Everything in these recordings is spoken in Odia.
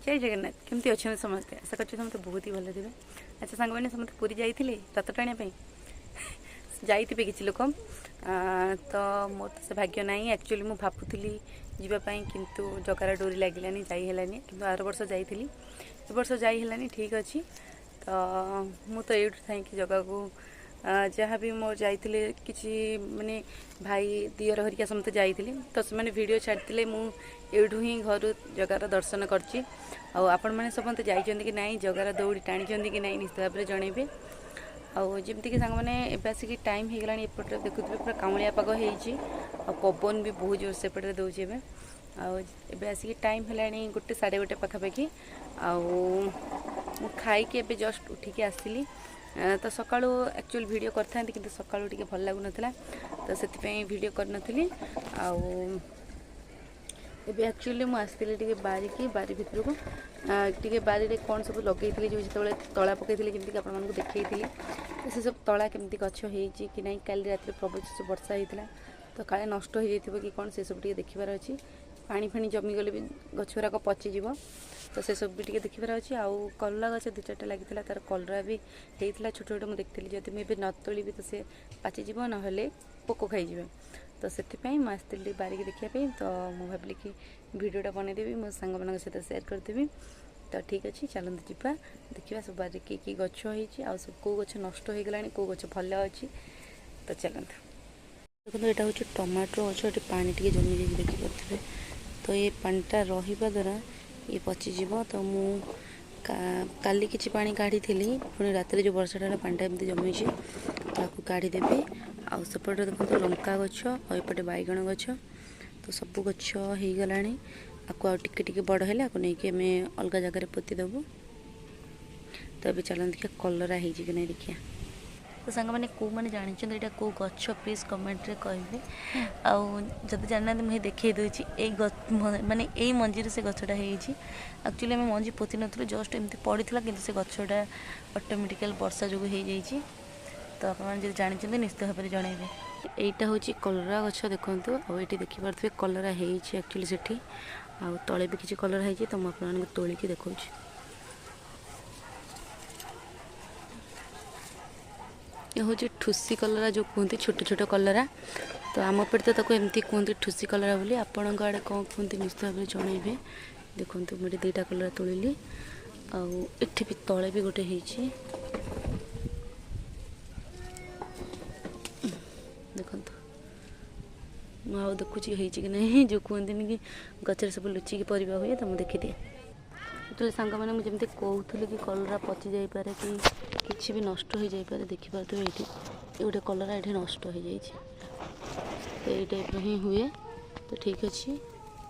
ଜୟ ଜଗନ୍ନାଥ। କେମିତି ଅଛନ୍ତି ସମସ୍ତେ? ଆଶା କରୁଛି ସମସ୍ତେ ବହୁତ ହି ଭଲ ଥିବେ। ଆଚ୍ଛା ସାଙ୍ଗମାନେ, ସମସ୍ତେ ପୁରୀ ଯାଇଥିଲେ ରଥ ଟାଣିବା ପାଇଁ? ଯାଇଥିବେ କିଛି ଲୋକ, ତ ମୋର ତ ସେ ଭାଗ୍ୟ ନାହିଁ। ଆକ୍ଚୁଆଲି ମୁଁ ଭାବୁଥିଲି ଯିବା ପାଇଁ, କିନ୍ତୁ ଜଗାର ଡୋରି ଲାଗିଲାନି, ଯାଇ ହେଲାନି। କିନ୍ତୁ ଆର ବର୍ଷ ଯାଇଥିଲି, ଏ ବର୍ଷ ଯାଇ ହେଲାନି। ଠିକ୍ ଅଛି, ତ ମୁଁ ତ ଏଇଠୁ ଥାଇକି ଜଗାକୁ ଯାହା ବି ମୋ ଯାଇଥିଲେ କିଛି ମାନେ ଭାଇ ଦିଅର ହରିକା ସମସ୍ତେ ଯାଇଥିଲେ, ତ ସେମାନେ ଭିଡ଼ିଓ ଛାଡ଼ିଥିଲେ। ମୁଁ ଏଇଠୁ ହିଁ ଘରୁ ଜଗାର ଦର୍ଶନ କରିଛି। ଆଉ ଆପଣମାନେ ସମସ୍ତେ ଯାଇଛନ୍ତି କି ନାହିଁ, ଜଗାର ଦୌଡ଼ି ଟାଣିଛନ୍ତି କି ନାହିଁ, ନିଶ୍ଚିତ ଭାବରେ ଜଣେଇବେ। ଆଉ ଯେମିତିକି ସାଙ୍ଗମାନେ, ଏବେ ଆସିକି ଟାଇମ୍ ହେଇଗଲାଣି, ଏପଟରେ ଦେଖୁଥିବେ ପୁରା କାଉଁଳିଆ ପାଗ ହେଇଛି ଆଉ ପବନ ବି ବହୁତ ଜୋର ସେପଟରେ ଦେଉଛି ଏବେ। ଆଉ ଏବେ ଆସିକି ଟାଇମ୍ ହେଲାଣି 1 1:30 ପାଖାପାଖି। ଆଉ ମୁଁ ଖାଇକି ଏବେ ଜଷ୍ଟ ଉଠିକି ଆସିଲି। ତ ସକାଳୁ ଆକ୍ଚୁଆଲି ଭିଡ଼ିଓ କରିଥାନ୍ତି, କିନ୍ତୁ ସକାଳୁ ଟିକେ ଭଲ ଲାଗୁନଥିଲା, ତ ସେଥିପାଇଁ ଭିଡ଼ିଓ କରିନଥିଲି। ଆଉ ଏବେ ଆକ୍ଚୁଆଲି ମୁଁ ଆସିଥିଲି ଟିକେ ବାରିକି, ବାରି ଭିତରକୁ ଟିକେ ବାରିରେ କ'ଣ ସବୁ ଲଗେଇଥିଲି, ଯେଉଁ ଯେତେବେଳେ ତଳା ପକାଇଥିଲି, ଯେମିତିକି ଆପଣମାନଙ୍କୁ ଦେଖେଇଥିଲି, ତ ସେସବୁ ତଳା କେମିତି ଗଛ ହେଇଛି କି ନାହିଁ। କାଲି ରାତିରେ ପ୍ରବଳ ଜୋରସେ ବର୍ଷା ହେଇଥିଲା, ତ କାଳେ ନଷ୍ଟ ହେଇଯାଇଥିବ କି କ'ଣ, ସେସବୁ ଟିକେ ଦେଖିବାର ଅଛି। ପାଣି ଫାଣି ଜମିଗଲେ ବି ଗଛ ଗୁଡ଼ାକ ପଚିଯିବ, ତ ସେସବୁ ବି ଟିକେ ଦେଖିବାର ଅଛି। ଆଉ କଲରା ଗଛ 2 4ଟା ଲାଗିଥିଲା, ତାର କଲରା ବି ହେଇଥିଲା ଛୋଟ ଛୋଟ, ମୁଁ ଦେଖିଥିଲି। ଯଦି ମୁଁ ଏବେ ନ ତୋଳିବି ତ ସେ ପାଚିଯିବ, ନହେଲେ ପୋକ ଖାଇଯିବେ। ତ ସେଥିପାଇଁ ମୁଁ ଆସିଥିଲି ବାରିକି ଦେଖିବା ପାଇଁ। ତ ମୁଁ ଭାବିଲି କି ଭିଡ଼ିଓଟା ବନେଇଦେବି, ମୋ ସାଙ୍ଗମାନଙ୍କ ସହିତ ସେୟାର କରିଦେବି। ତ ଠିକ୍ ଅଛି, ଚାଲନ୍ତୁ ଯିବା ଦେଖିବା ସବୁ ବାରିରେ କି କି ଗଛ ହେଇଛି ଆଉ ସବୁ କେଉଁ ଗଛ ନଷ୍ଟ ହେଇଗଲାଣି, କେଉଁ ଗଛ ଭଲ ଅଛି। ତ ଚାଲନ୍ତୁ। ଦେଖନ୍ତୁ, ଏଇଟା ହେଉଛି ଟମାଟୋ ଗଛ। ଏଠି ପାଣି ଟିକେ ଜମିଯାଇଛି, ଦେଖିପାରୁଥିବେ। ତ ଏ ପାଣିଟା ରହିବା ଦ୍ୱାରା ଇଏ ପଚିଯିବ। ତ ମୁଁ କାଲି କିଛି ପାଣି କାଢ଼ିଥିଲି, ପୁଣି ରାତିରେ ଯେଉଁ ବର୍ଷାଟା ହେଲା ପାଣିଟା ଏମିତି ଜମିଛି, ତାକୁ କାଢ଼ିଦେବି। ଆଉ ସେପଟେ ଦେଖନ୍ତୁ ଲଙ୍କା ଗଛ ଆଉ ଏପଟେ ବାଇଗଣ ଗଛ। ତ ସବୁ ଗଛ ହେଇଗଲାଣି, ଆକୁ ଆଉ ଟିକେ ଟିକେ ବଡ଼ ହେଲେ ଆକୁ ନେଇକି ଆମେ ଅଲଗା ଜାଗାରେ ପୋତିଦେବୁ। ତ ଏବେ ଚାଲନ୍ତୁ ଦେଖିବା କଲରା ହେଇଛି କି ନାହିଁ ଦେଖିବା। ତ ସାଙ୍ଗମାନେ, କେଉଁମାନେ ଜାଣିଛନ୍ତି ଏଇଟା କେଉଁ ଗଛ, ପ୍ଲିଜ୍ କମେଣ୍ଟରେ କହିବେ। ଆଉ ଯଦି ଜାଣିନାହାନ୍ତି, ମୁଁ ଦେଖେଇ ଦେଉଛି। ଏଇ ମାନେ ଏଇ ମଞ୍ଜିରେ ସେ ଗଛଟା ହେଇଛି। ଆକ୍ଚୁଆଲି ଆମେ ମଞ୍ଜି ପୋତି ନଥିଲୁ, ଜଷ୍ଟ ଏମିତି ପଡ଼ିଥିଲା, କିନ୍ତୁ ସେ ଗଛଟା ଅଟୋମେଟିକାଲି ବର୍ଷା ଯୋଗୁଁ ହେଇଯାଇଛି। ତ ଆପଣମାନେ ଯଦି ଜାଣିଛନ୍ତି ନିଶ୍ଚିତ ଭାବରେ ଜଣାଇବେ। ଏଇଟା ହେଉଛି କଲରା ଗଛ ଦେଖନ୍ତୁ। ଆଉ ଏଇଠି ଦେଖିପାରୁଥିବେ କଲରା ହେଇଛି ଆକ୍ଚୁଆଲି ସେଠି, ଆଉ ତଳେ ବି କିଛି କଲରା ହେଇଛି। ତ ମୁଁ ଆପଣମାନଙ୍କୁ ତୋଳିକି ଦେଖାଉଛି। ଏ ହେଉଛି ଠୁସି କଲରା ଯେଉଁ କୁହନ୍ତି, ଛୋଟ ଛୋଟ କଲରା। ତ ଆମ ପଟେ ତ ତାକୁ ଏମିତି କୁହନ୍ତି ଠୁସି କଲରା ବୋଲି, ଆପଣଙ୍କ ଆଡ଼େ କ'ଣ କୁହନ୍ତି ନିଶ୍ଚିତ ଭାବରେ ଜଣାଇବେ। ଦେଖନ୍ତୁ, ମୁଁ ଏଠି 2ଟା କଲରା ତୋଳିଲି, ଆଉ ଏଠି ବି ତଳେ ବି ଗୋଟେ ହେଇଛି। ଦେଖନ୍ତୁ, ମୁଁ ଆଉ ଦେଖୁଛି ହେଇଛି କି ନାହିଁ। ଯେଉଁ କୁହନ୍ତିନି କି ଗଛରେ ସବୁ ଲୁଚିକି ପରିବା ହୁଏ, ତ ମୁଁ ଦେଖିଦିଏ। ଆକ୍ଚୁଆଲି ସାଙ୍ଗମାନେ, ମୁଁ ଯେମିତି କହୁଥିଲି କି କଲରା ପଚି ଯାଇପାରେ କି କିଛି ବି ନଷ୍ଟ ହେଇଯାଇପାରେ, ଦେଖିପାରୁଥିବେ ଏଇଠି ଏ ଗୋଟେ କଲରା ଏଠି ନଷ୍ଟ ହେଇଯାଇଛି। ତ ଏଇ ଟାଇପ୍ର ହିଁ ହୁଏ। ତ ଠିକ୍ ଅଛି,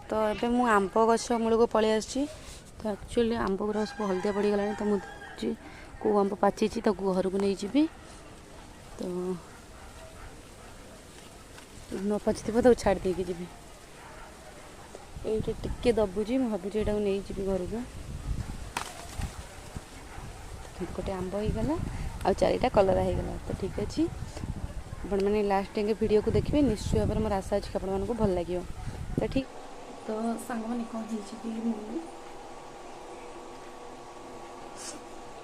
ତ ଏବେ ମୁଁ ଆମ୍ବ ଗଛ ମୂଳକୁ ପଳେଇ ଆସିଛି। ତ ଆକ୍ଚୁଆଲି ଆମ୍ବ ଗୁଡ଼ାକ ସବୁ ହଳଦିଆ ପଡ଼ିଗଲାଣି। ତ ମୁଁ ଦେଖୁଛି କେଉଁ ଆମ୍ବ ପାଚିଛି, ତାକୁ ଘରକୁ ନେଇଯିବି। ତ ନ ପାଚିଥିବ ତାକୁ ଛାଡ଼ି ଦେଇକି ଯିବି। ଏଇଠି ଟିକେ ଦବୁଛି, ମୁଁ ଭାବୁଛି ଏଇଟାକୁ ନେଇଯିବି ଘରକୁ। ଗୋଟେ ଆମ୍ବ ହେଇଗଲା ଆଉ 4ଟା କଲରା ହେଇଗଲା। ତ ଠିକ୍ ଅଛି, ଆପଣମାନେ ଲାଷ୍ଟ ଯାଏଁ ଭିଡ଼ିଓକୁ ଦେଖିବେ, ନିଶ୍ଚୟ ଭାବରେ ମୋର ଆଶା ଅଛି କି ଆପଣମାନଙ୍କୁ ଭଲ ଲାଗିବ। ତ ଠିକ୍, ତ ସାଙ୍ଗମାନେ କ'ଣ ହେଇଛି କି ମୁଁ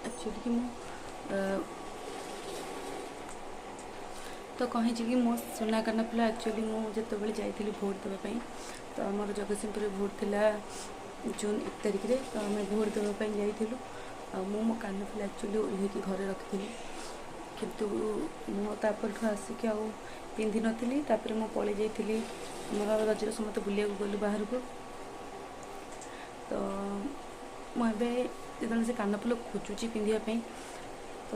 ଆକ୍ଚୁଆଲି କି ମୁଁ ତ କ'ଣ ହେଇଛି କି ମୋ ସୁନା କାନଫୁଲ ଆକ୍ଚୁଆଲି ମୁଁ ଯେତେବେଳେ ଯାଇଥିଲି ଭୋଟ୍ ଦେବା ପାଇଁ, ତ ଆମର ଜଗତସିଂହପୁରରେ ଭୋଟ୍ ଥିଲା ଜୁନ୍ 1 ତାରିଖରେ, ତ ଆମେ ଭୋଟ୍ ଦେବା ପାଇଁ ଯାଇଥିଲୁ। ଆଉ ମୁଁ ମୋ କାନଫୁଲ ଆକ୍ଚୁଆଲି ଓହ୍ଲେଇକି ଘରେ ରଖିଥିଲି, କିନ୍ତୁ ମୁଁ ତାପରଠୁ ଆସିକି ଆଉ ପିନ୍ଧିନଥିଲି। ତାପରେ ମୁଁ ପଳେଇ ଯାଇଥିଲି, ଆମର ରଜରେ ସମସ୍ତେ ବୁଲିବାକୁ ଗଲୁ ବାହାରକୁ। ତ ମୁଁ ଏବେ ଯେତେବେଳେ ସେ କାନଫୁଲ ଖୋଜୁଛି ପିନ୍ଧିବା ପାଇଁ, ତ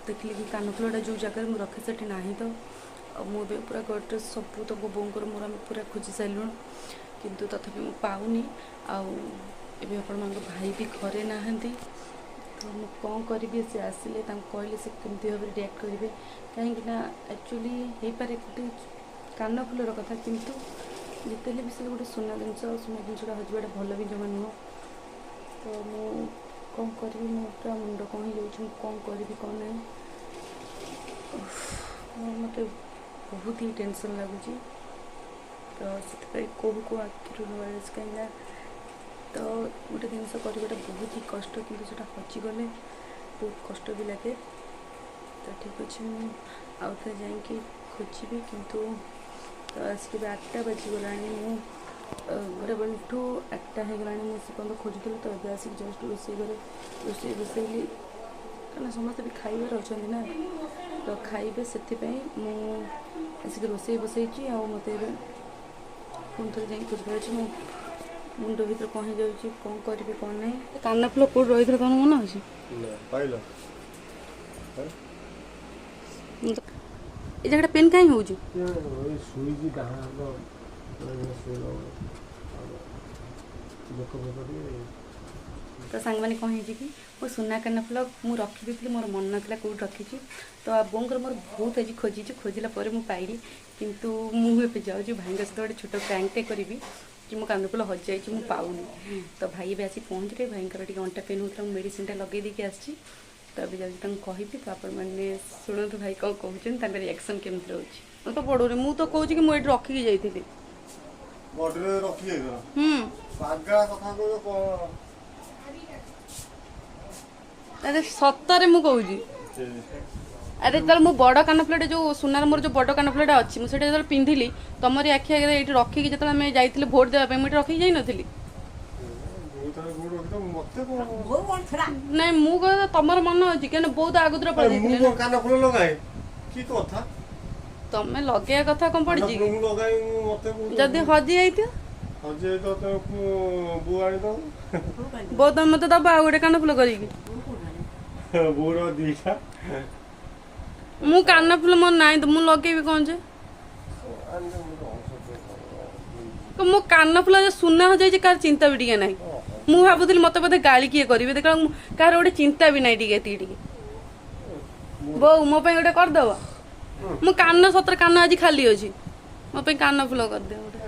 ଦେଖିଲି କି କାନଫୁଲଟା ଯେଉଁ ଜାଗାରେ ମୁଁ ରଖେ ସେଠି ନାହିଁ। ତ ଆଉ ମୁଁ ଏବେ ପୁରା ଗଡ଼ରେଜ ସବୁ ତ ବୋଉଙ୍କର ମୋର ଆମେ ପୁରା ଖୋଜି ସାରିଲୁଣୁ, କିନ୍ତୁ ତଥାପି ମୁଁ ପାଉନି। ଆଉ ଏବେ ଆପଣମାନଙ୍କ ଭାଇ ବି ଘରେ ନାହାନ୍ତି, ତ ମୁଁ କ'ଣ କରିବି? ସେ ଆସିଲେ ତାଙ୍କୁ କହିଲେ ସେ କେମିତି ଭାବରେ ରିଆକ୍ଟ କରିବେ, କାହିଁକିନା ଆକ୍ଚୁଆଲି ହେଇପାରେ ଗୋଟେ କାନଫୁଲର କଥା, କିନ୍ତୁ ଯେତେ ହେଲେ ବି ସେ ଗୋଟେ ସୁନା ଜିନିଷ, ଆଉ ସୁନା ଜିନିଷଟା ହଜିବାଟା ଭଲ ବି ଜମା ନୁହଁ। ତ ମୁଁ କ'ଣ କରିବି? ମୁଁ ପୁରା ମୁଣ୍ଡ କ'ଣ ହେଇଯାଉଛି, ମୁଁ କ'ଣ କରିବି କ'ଣ ନାହିଁ, ମୋତେ ବହୁତ ହି ଟେନସନ୍ ଲାଗୁଛି। ତ ସେଥିପାଇଁ କୋଉ କୋଉ ଆଖିରୁ ଲୁହ ଆସୁଛି, କାହିଁକିନା ତ ଗୋଟେ ଜିନିଷ କରିବାଟା ବହୁତ ହି କଷ୍ଟ, କିନ୍ତୁ ସେଇଟା ହଜିଗଲେ ବହୁତ କଷ୍ଟ ବି ଲାଗେ। ତ ଠିକ୍ ଅଛି, ମୁଁ ଆଉ ଥରେ ଯାଇକି ଖୋଜିବି। କିନ୍ତୁ ତ ଆସିକି ଏବେ 8ଟା ବାଜିଗଲାଣି, ମୁଁ ଗୋଟେ ବେଳଠୁ 8ଟା ହେଇଗଲାଣି, ମୁଁ ସେ ପର୍ଯ୍ୟନ୍ତ ଖୋଜୁଥିଲି। ତ ଏବେ ଆସିକି ଜଷ୍ଟ ରୋଷେଇ ଘରେ ରୋଷେଇ ବସେଇଲି, କାରଣ ସମସ୍ତେ ବି ଖାଇବାର ଅଛନ୍ତି ନା, ତ ଖାଇବେ, ସେଥିପାଇଁ ମୁଁ ଆସିକି ରୋଷେଇ ବସେଇଛି। ଆଉ ମୋତେ ଏବେ ପୁଣି ଥରେ ଯାଇକି ଖୋଜିବାର ଅଛି। ମୁଁ ମୁଣ୍ଡ ଭିତରେ କ'ଣ ହେଇଯାଉଛି, କ'ଣ କରିବି କ'ଣ ନାହିଁ। କାନଫୁଲ କେଉଁଠି ରହିଥିଲା ତମର ମନେ ଅଛି? ପାଇଲ? ଏ ଜାଗାଟା ପେନ୍ କାହିଁ ହେଉଛି? ଶୋଇଛି ଡାହାଣ ହାତ ଶୋଇଲା ବେକ ଫେକ ଟିକେ। ତ ସାଙ୍ଗମାନେ, କ'ଣ ହେଇଛି କି ମୋ ସୁନା କାନଫୁଲ ମୁଁ ରଖିଦେଇଥିଲି, ମୋର ମନେ ନଥିଲା କେଉଁଠି ରଖିଛି। ତ ବୋଉଙ୍କର ମୋର ବହୁତ ଆଜି ଖୋଜିଛି, ଖୋଜିଲା ପରେ ମୁଁ ପାଇଲି। କିନ୍ତୁ ମୁଁ ଏବେ ଯାଉଛି ଭାଇଙ୍କ ସହିତ ଗୋଟେ ଛୋଟ ପ୍ରାଙ୍କଟେ କରିବି କି ମୋ କାନଫୁଲ ହଜିଯାଇଛି, ମୁଁ ପାଉନି। ତ ଭାଇ ଏବେ ଆସି ପହଞ୍ଚିଲେ। ଭାଇଙ୍କର ଟିକେ ଅଣ୍ଟା ପେନ୍ ହେଉଥିଲା, ମୁଁ ମେଡ଼ିସିନଟା ଲଗେଇ ଦେଇକି ଆସିଛି। ତ ଏବେ ଯାଉଛି ତାଙ୍କୁ କହିବି। ତ ଆପଣମାନେ ଶୁଣନ୍ତୁ ଭାଇ କ'ଣ କହୁଛନ୍ତି, ତାଙ୍କ ରିଆକ୍ସନ୍ କେମିତି ରହୁଛି। ମୁଁ ତ ପଡ଼ୁନି, ମୁଁ ତ କହୁଛି କି ମୁଁ ଏଇଠି ରଖିକି ଯାଇଥିଲି। ବଡିରେ ରଖି ଯାଇଥିଲ? ହୁଁ। ପାଗଳା କଥା କହୁଛ କଣ? ଆରେ ସତରେ ମୁଁ କହୁଛି। ଆରେ ଯେତେବେଳେ ମୁଁ ବଡ଼ କାନଫୁଲଟା, ଯେଉଁ ସୁନାର ମୋର ଯେଉଁ ବଡ଼ କାନଫୁଲଟା ଅଛି, ମୁଁ ସେଇଟା ଯେତେବେଳେ ପିନ୍ଧିଲି ତମରି ଆଖି ଆଗରେ ଏଇଠି ରଖିକି, ଯେତେବେଳେ ଆମେ ଯାଇଥିଲେ ଭୋଟ ଦେବା ପାଇଁ, ମୁଁ ଏଇଠି ରଖିକି ଯାଇନଥିଲି? ବୋଉ କୋଉଠି ରଖିଥିବ, ମତେ କଣ? ନାଇଁ, ମୁଁ କହିଲି ତମର ମନେ ଅଛି, କାହିଁକିନା ବହୁତ ଆଗତୁରା ପଳେଇ ମୁଁ ଯାଇଥିଲେ କଣ କାନ ଫୁଲ ଲଗାଏ? କି କଥା! ତମେ ଲଗେଇବା କଥା କଣ ପଡିଛି କି? ମୁଁ ଲଗାଏ? ମୁଁ ମତେ କହୁଛ? ଯଦି ହଜି ଯାଇଥିବ? ହଜି ଯାଇଥିବ ତ ବୋଉ ଆଣିଦବ। ବୋଉ ତମେ ମତେ ଦବ ଆଉ ଗୋଟେ କାନଫୁଲ କରିକି? ବୋଉର ଦିଟା। ମୁଁ କାନଫୁଲ ମୋର ନାହିଁ ତ ମୁଁ ଲଗେଇବି କଣ ଯେ? ମୋ କାନଫୁଲ ଯେ ସୁନା ହଜାଇଛି, କାହାର ଚିନ୍ତା ବି ଟିକେ ନାହିଁ। ମୁଁ ଭାବୁଥିଲି ମତେ ବୋଧେ ଗାଳି କିଏ କରିବେ, ଦେଖିଲା କାହାର ଗୋଟେ ଚିନ୍ତା ବି ନାହିଁ ଟିକେ, ଏତିକି ଟିକେ। ବୋଉ, ମୋ ପାଇଁ ଗୋଟେ କରିଦବ? ମୁଁ କାନ ସତରେ କାନ ଆଜି ଖାଲି ଅଛି, ମୋ ପାଇଁ କାନ ଫୁଲ କରିଦିଅ ଗୋଟେ।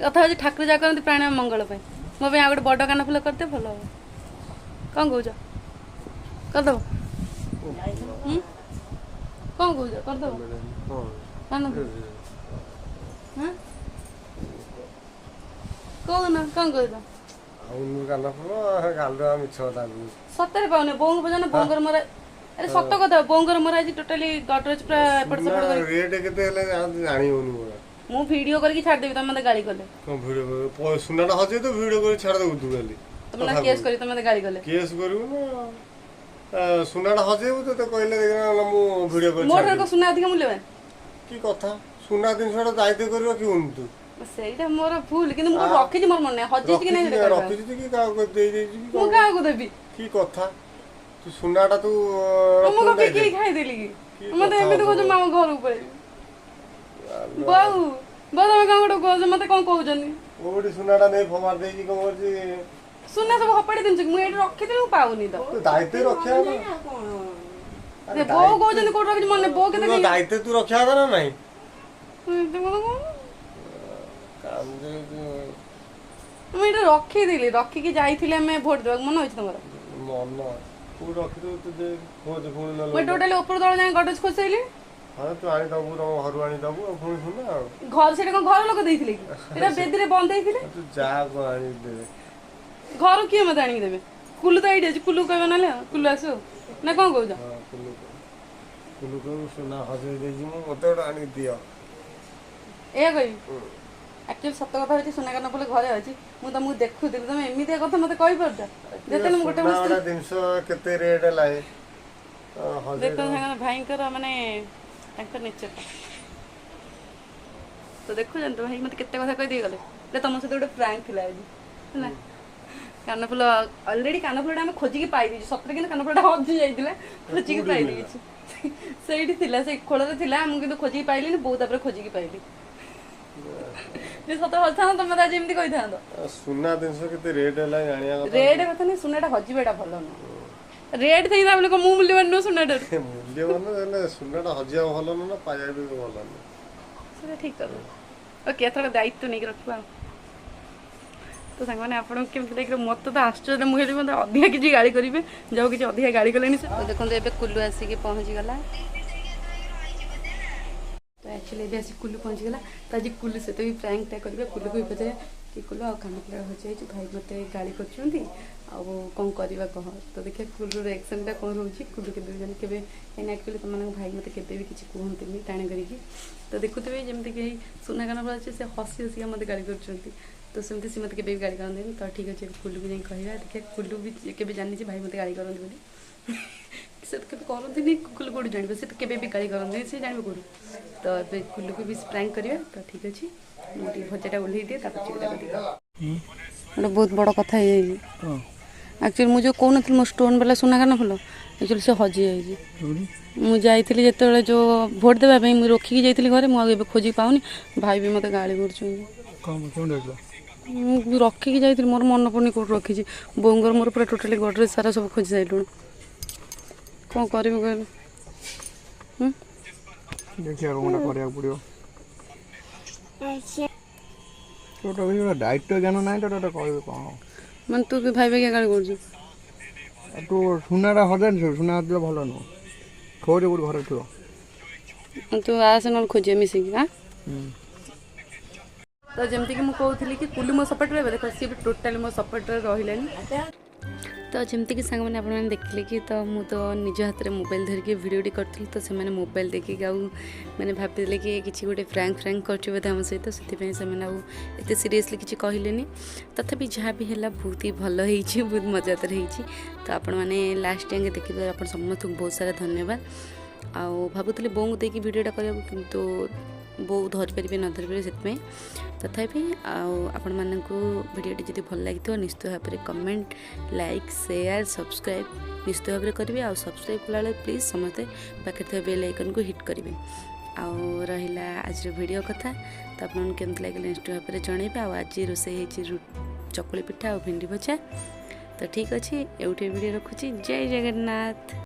କଥା ହଉଛି ଠାକୁର ଯାହା କରନ୍ତି ପ୍ରାଣ ମଙ୍ଗଳ ପାଇଁ। ମୋ ପାଇଁ ଆଉ ଗୋଟେ ବଡ଼ କାନ ଫୁଲ କରିଦିଅ, ଭଲ ହବ। କଣ କହୁଛ, କରିଦବ? ହୁଁ, କଣ କହୁଛ, କରିଦବ କାନ ଫୁଲ? ହଁ, କହୁନ, କଣ କହୁଛ? ଆଉ କାନ ଫୁଲ ଗାଲୁଆ ମିଛ କଥା। ସତରେ ପାଉନି, ବୋଉଙ୍କୁ ପଚାରୁନ। ବୋଉଙ୍କର ମୋର, ଆରେ ସତ କଥା, ବୋଉଙ୍କର ମୋର ଆଜି ଟୋଟାଲି ଗଡରେଜ ପୁରା ଏପଟ ସେପଟ କରି। ରେଟ୍ କେତେ ହେଲେ ଜାଣି ହଉନି ମୋର। ମୁଁ ଭିଡିଓ କରିକି ଛାଡ଼ିଦେବି ତମେ ମତେ ଗାଳି କଲେ। କଣ ଭିଡିଓ? ସୁନାଟା ହଜେଇ ତ ଭିଡିଓ କରି ଛାଡ଼ିଦେବୁ ତୁ କାଲି? ତମେ ନା କେସ୍ କରି ତମେ ମତେ ଗାଳି କଲେ। କେସ୍ କରିବୁ ନା? ସୁନାଟା ହଜେଇବୁ, ତତେ କହିଲେ ଦେଖିନା ମୁଁ ଭିଡିଓ କରି। ମୋ ଠାରୁ ସୁନା ଅଧିକ ମୂଲ୍ୟବାନ? କି କଥା! ସୁନା ଜିନିଷଟା ଦାୟିତ୍ୱ କରି ରଖିବୁନି ତୁ? ସେଇଟା ମୋର ଭୁଲ, କିନ୍ତୁ ମୁଁ ରଖିଛି, ମୋର ମନେ ନାହିଁ ହଜେଇଛି କି ନାହିଁ। ରଖିଛି କି କାହାକୁ ଦେଇ ଦେଇଛି କି? ମୁଁ କାହାକୁ ଦେବି? କି କଥା! ତୁ ସୁନାଟା ତୁ ମୁଁ କଣ ବିକିକି ଖାଇଦେଲି କି? ମତେ ଏମିତି କହୁଛ, ମାମା ଘରକୁ ପଳେଇବି। ବୋଉ, ବୋଉ, ତମେ କଣ ଗୋଟେ କହୁଛ, ମତେ କଣ କହୁଛନ୍ତି? କୋଉଠି ସୁନାଟା ନେଇ ଫୋପାଡ଼ି ଦେଇକି କଣ କରୁଛି? ସୁନା ସବୁ ଫୋପାଡ଼ି ଦେଇଛି, ମୁଁ ଏଇଠି ରଖିଥିଲି, ମୁଁ ପାଉନି ତ। ଦାୟିତ୍ୱ ରଖିବା। ବୋଉ କହୁଛନ୍ତି କୋଉଠି ରଖିଛି ମନେ, ବୋଉ କେତେ ଦାୟିତ୍ୱ ତୁ ରଖିବା କଥା ନା ନାହିଁ? ମୁଁ ଏଇଟା ରଖିଥିଲି, ରଖିକି ଯାଇଥିଲି ଆମେ ଭୋଟ ଦେବାକୁ, ମନେ ଅଛି ତମର? ମନ କୋଉଠି ରଖିଥିବୁ ତୁ ଖୋଜ ପୁଣି। ମୁଁ ଟୋଟାଲି ଉପର ତଳ ଯାଏଁ ଗଡରେଜ ଖୋଜେଇଲି। ହଁ, ତୁ ଆଣିଦବୁ, ତମ ଘରୁ ଆଣିଦବୁ ଆଉ ପୁଣି ସୁନା ଆଉ। ଘର ସେଟା କଣ ଘର ଲୋକ ଦେଇଥିଲେ କି? ସେଟା ବେଦିରେ ବନ୍ଧେଇଥିଲେ। ତୁ ଯା ଆଣିକି ଦେବେ। ଘରୁ କିଏ ମତେ ଆଣିକି ଦେବେ? କୁଲୁ ତ ଏଇଠି ଅଛି, କୁଲୁ କହିବ ନହେଲେ, କୁଲୁ ଆସୁ ନା କଣ କହୁଛ? କୁଲୁ, କୁଲୁ କହିବୁ ସୁନା ହଜେଇ ଦେଇଛି ମୁଁ, ମତେ ଗୋଟେ ଆଣିକି ଦିଅ। ଏଇଆ କହିବି। ଆକ୍ଚୁଆଲି ସତ କଥା ହଉଛି ସୁନା କାନ ଫୁଲ ଘରେ ଅଛି, ମୁଁ ତମକୁ ଦେଖୁଥିଲି। ତମେ ଏମିତିଆ କଥା ମତେ କହିପାରୁଛ ଯେତେବେଳେ ମୁଁ ଗୋଟେ ଜିନିଷ କେତେ ରେଟ୍ ହେଲାଣି। ଦେଖ ଭାଇଙ୍କର ମାନେ ତାଙ୍କ ନେଚରଟା ତ ଦେଖୁଛନ୍ତି। ଭାଇ ମତେ କେତେ କଥା କହିଦେଇ ଗଲେ। ତମ ସହିତ ଗୋଟେ ପ୍ରାଙ୍କ ଥିଲା ଆଜି, ହେଲା। କାନଫୁଲ ଅଲରେଡି କାନଫୁଲଟା ଆମେ ଖୋଜିକି ପାଇ ଦେଇଛୁ ସତରେ, କିନ୍ତୁ କାନଫୁଲଟା ହଜି ଯାଇଥିଲା, ଖୋଜିକି ପାଇ ଦେଇଛୁ। ସେଇଠି ଥିଲା, ସେଇ ଖୋଳରେ ଥିଲା, ମୁଁ କିନ୍ତୁ ଖୋଜିକି ପାଇଲିନି, ବୋଉ ତାପରେ ଖୋଜିକି ପାଇଲି। ସତ ହଜିଥାନ୍ତା ତମେ ଆଜି ଏମିତି କହିଥାନ୍ତ? ସୁନା ଜିନିଷ କେତେ ରେଟ୍ ହେଲା ଜାଣିବା କଥା। ରେଟ୍ କଥା ନାହିଁ, ସୁନାଟା ହଜିବାଟା ଭଲ ନୁହଁ। ରେଟ୍ ଥାଇ ତା ବୋଲି ମୁଁ ମୂଲ୍ୟବାନ ନୁହଁ ସୁନାଟାରୁ? ମୂଲ୍ୟବାନ ହେଲେ ସୁନାଟା ହଜିବା ଭଲ ନୁହଁ ନା, ପାଇବା ବି ଭଲ ନୁହଁ। ସେଟା ଠିକ କଥା। ଓକେ, ଏଥର ଦାୟିତ୍ୱ ନେଇକି ରଖିବା। ଆଉ ତ ସାଙ୍ଗମାନେ, ଆପଣଙ୍କୁ କେମିତି ଲାଗିବ? ମୋତେ ତ ଆଶ୍ଚର୍ଯ୍ୟ, ମୁଁ ହେଲି ମୋତେ ଅଧିକା କିଛି ଗାଳି କରିବେ, ଯାଉ କିଛି ଅଧିକା ଗାଳି କଲେନି ସେ। ତ ଦେଖନ୍ତୁ ଏବେ କୁଲୁ ଆସିକି ପହଞ୍ଚିଗଲା। ତ ଆକ୍ଚୁଆଲି ଏବେ ଆସି କୁଲୁ ପହଞ୍ଚିଗଲା। ତ ଆଜି କୁଲୁ ସହିତ ବି ପ୍ରାଙ୍କଟା କରିବା। କୁଲୁକୁ ବି ପଚାରିବା କି କୁଲୁ ଆଉ କାନଫୁଲଟା ହଜିଯାଇଛି, ଭାଇ ମୋତେ ଗାଳି କରୁଛନ୍ତି, ଆଉ କ'ଣ କରିବା କହ। ତ ଦେଖିବା କୁଲୁର ରିଆକ୍ସନ୍ଟା କ'ଣ ରହୁଛି। କୁଲୁ କେବେ ବି ଜାଣି କେବେ କାହିଁକିନା ଆକ୍ଚୁଆଲି ତମମାନଙ୍କ ଭାଇ ମୋତେ କେବେ ବି କିଛି କୁହନ୍ତିନି ଟାଣି କରିକି। ତ ଦେଖୁଥିବେ ଯେମିତିକି ସୁନା କାନଫୁଲ ଅଛି, ସେ ହସି ହସିକା ମୋତେ ଗାଳି କରୁଛନ୍ତି। ତ ସେମିତି ସେ ମୋତେ କେବେ ବି ଗାଳି କରନ୍ତିନି। ତ ଠିକ୍ ଅଛି, କୁଲୁକୁ ଯାଇ କହିବା। ଦେଖିବା କୁଲୁ ବି କେବେ ଜାଣିଛି ଭାଇ ମୋତେ ଗାଳି କରନ୍ତି ବୋଲି। ସେ ତ କେବେ କରନ୍ତିନି, କୁଲୁ କେଉଁଠୁ ଜାଣିବ? ସେ ତ କେବେ ବି ଗାଳି କରନ୍ତିନି, ସେ ଜାଣିବ କେଉଁଠୁ? ତ ଏବେ କୁଲୁକୁ ବି ପ୍ରାଙ୍କ କରିବା। ତ ଠିକ୍ ଅଛି, ମୁଁ ଟିକେ ଭଜାଟା ଓହ୍ଲେଇ ଦିଏ, ତାପରେ ଯିବି ତାକୁ ଦିଏ। ଗୋଟେ ବହୁତ ବଡ଼ କଥା ହେଇଯାଇଛି ଆକ୍ଚୁଆଲି। ମୁଁ ଯେଉଁ କହୁନଥିଲି ମୋ ଷ୍ଟୋନ୍ ବାଲା ସୁନା କାନ ଫୁଲ, ଆକ୍ଚୁଆଲି ସେ ହଜିଯାଇଛି। ମୁଁ ଯାଇଥିଲି ଯେତେବେଳେ ଯେଉଁ ଭୋଟ୍ ଦେବା ପାଇଁ, ମୁଁ ରଖିକି ଯାଇଥିଲି ଘରେ। ମୁଁ ଆଉ ଏବେ ଖୋଜିକି ପାଉନି। ଭାଇ ବି ମୋତେ ଗାଳି କରୁଛନ୍ତି। ମୁଁ ରଖିକି ଯାଇଥିଲି, ମୋର ମନେ ପଡ଼ୁନି କେଉଁଠି ରଖିଛି। ବୋଉଙ୍କର ମୋର ପୁରା ଟୋଟାଲି ଗଡ଼ରେଜ ସାରା ସବୁ ଖୋଜି ସାରିଲୁଣି। କ'ଣ କରିବି କହିଲୁ? ଦେଖିବା କ'ଣ କରିବାକୁ ପଡ଼ିବ। ଦାୟିତ୍ୱ ଜ୍ଞାନ ନାହିଁ ତ ତୋତେ କହିବି କ'ଣ? ମାନେ ତୁ ବି ଭାଇ ଭାଇ ଗାଳି କରୁଛୁ? ତୁ ସୁନାଟା ହଜାନି, ସୁନା ହଜିଲେ ଭଲ ନୁହଁ। ଖୋଜ, କୋଉଠି ଘରେ ଥିବ। ତୁ ଆସେ, ନହେଲେ ଖୋଜିବା ମିଶିକି। ଆଁ ତ ଯେମିତିକି ମୁଁ କହୁଥିଲି କି କୁଲୁ ମୋ ସପୋର୍ଟରେ ରହିବ, ଦେଖ ସିଏ ବି ଟୋଟାଲି ମୋ ସପୋର୍ଟରେ ରହିଲାନି। ତ ଯେମିତିକି ସାଙ୍ଗମାନେ ଆପଣମାନେ ଦେଖିଲେ କି ତ ମୁଁ ତ ନିଜ ହାତରେ ମୋବାଇଲ ଧରିକି ଭିଡ଼ିଓଟି କରିଥିଲି, ତ ସେମାନେ ମୋବାଇଲ ଦେଖିକି ଆଉ ମାନେ ଭାବିଦେଲେ କି କିଛି ଗୋଟେ ପ୍ରାଙ୍କ ଫ୍ରାଙ୍କ କରୁଛି ବୋଧେ ଆମ ସହିତ। ସେଥିପାଇଁ ସେମାନେ ଆଉ ଏତେ ସିରିୟସଲି କିଛି କହିଲେନି। ତଥାପି ଯାହା ବି ହେଲା ବହୁତ ହି ଭଲ ହେଇଛି, ବହୁତ ମଜାଦାର ହେଇଛି। ତ ଆପଣମାନେ ଲାଷ୍ଟ ଯାଏଁ ଦେଖିଥିବାରୁ ଆପଣ ସମସ୍ତଙ୍କୁ ବହୁତ ସାରା ଧନ୍ୟବାଦ। ଆଉ ଭାବୁଥିଲି ବୋଉଙ୍କୁ ଦେଇକି ଭିଡ଼ିଓଟା କରିବାକୁ, କିନ୍ତୁ ବୋଉ ଧରିପାରିବେ ନ ଧରିପାରିବେ ସେଥିପାଇଁ। ତଥାପି ଆଉ ଆପଣମାନଙ୍କୁ ଭିଡ଼ିଓଟି ଯଦି ଭଲ ଲାଗିଥିବ, ନିଶ୍ଚିତ ଭାବରେ କମେଣ୍ଟ, ଲାଇକ୍, ସେୟାର, ସବସ୍କ୍ରାଇବ୍ ନିଶ୍ଚିତ ଭାବରେ କରିବେ। ଆଉ ସବସ୍କ୍ରାଇବ୍ କଲାବେଳେ ପ୍ଲିଜ୍ ସମସ୍ତେ ପାଖରେ ଥିବା ବେଲ୍ ଆଇକନ୍କୁ ହିଟ୍ କରିବେ। ଆଉ ରହିଲା ଆଜିର ଭିଡ଼ିଓ କଥା, ତ ଆପଣଙ୍କୁ କେମିତି ଲାଗିଲା ନିଶ୍ଚିତ ଭାବରେ ଜଣାଇବେ। ଆଉ ଆଜି ରୋଷେଇ ହେଇଛି ଚକୁଳି ପିଠା ଆଉ ଭେଣ୍ଡି ଭଜା। ତ ଠିକ୍ ଅଛି, ଏଇଠି ଭିଡ଼ିଓ ରଖୁଛି। ଜୟ ଜଗନ୍ନାଥ।